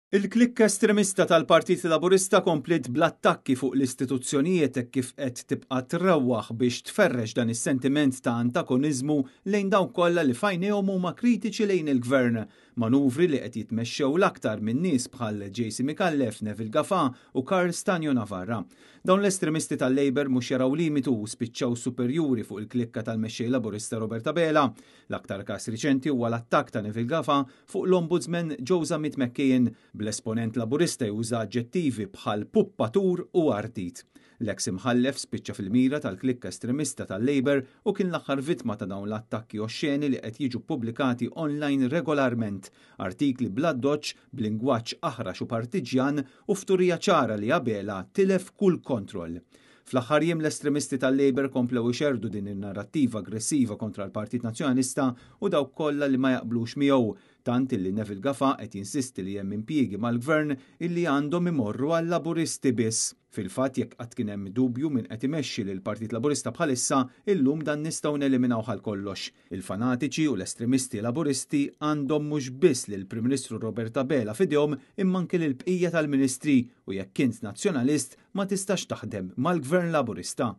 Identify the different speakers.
Speaker 1: Il-klikka estremista tal-Partit Laburista kompliet bl-attakki fuq l-istituzzjonijiet hekk kif qed tibqa' trewwaħ biex tferrex dan is-sentiment ta' antakoniżmu lejn dawk kollha li f'għajnejhom huma kritiċi lejn il-Gvern. Manuvri li qed jitmexxew l-aktar minn nies bħal JC Micallef, Neville Gafà u Karl Stagno Navarra. Dawn l-estremisti tal-Labour mhux jaraw limitu u spiċċaw superjuri fuq il-klikka tal-Mexxej Laburista Robert Abela. L-aktar każ riċenti huwa l-attakk ta' Neville Gafà fuq l-Ombudsman Joe Zammit McKeon, bl-esponent Laburista juża aġġettivi bħal puppatur u ardit. L-eks imħallef spiċċa fil-mira tal-klikka estremista tal-Labour u kien l-aħħar vittma ta' dawn l-attakki oxxeni li qed jiġu ppubblikati online regolarment, artikli bl-addoċċ, b'lingwaġġ aħrax u partiġġjan u f'turija ċara li Abela tilef kull kontroll. Fl-aħħar jiem l-estremisti tal-Labour komplew ixerrdu din in-narrattiva aggressiva kontra l-Partit Nazzjonalista u dawk kollha li ma jaqblux miegħu, tant illi Neville Gafà qed jinsisti li hemm impjiegi mal-Gvern illi għandhom imorru għal-Laburisti biss. Fil-fatt jekk qatt kien hemm dubju min qed imexxi lill-Partit Laburista bħalissa, illum dan nistgħu neliminawh għal kollox. Il-fanatiċi u l-estremisti Laburisti għandhom mhux biss lill-Prim Ministru Robert Abela f'idejhom imma anke lill-bqija tal-Ministri u jekk int Nazzjonalist ma tistax taħdem mal-Gvern Laburista.